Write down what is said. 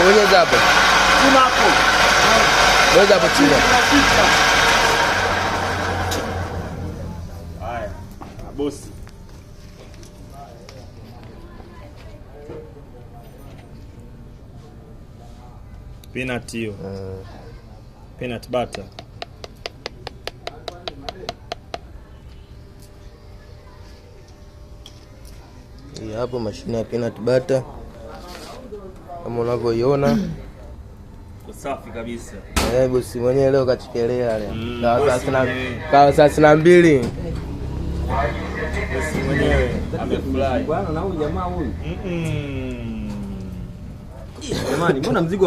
Bonyeza hapo. Kuna hapo. Bonyeza hapo chini. Haya, bosi. Peanut hiyo. Peanut butter. Hii hapo mashine ya peanut butter kama unavyoiona. Safi kabisa. Eh, bosi mwenyewe leo kachekelea leo. Bosi mwenyewe. Kawa 32. Bosi mwenyewe amefurahi. Bwana na huyu jamaa huyu. Mm. Jamani, mbona mzigo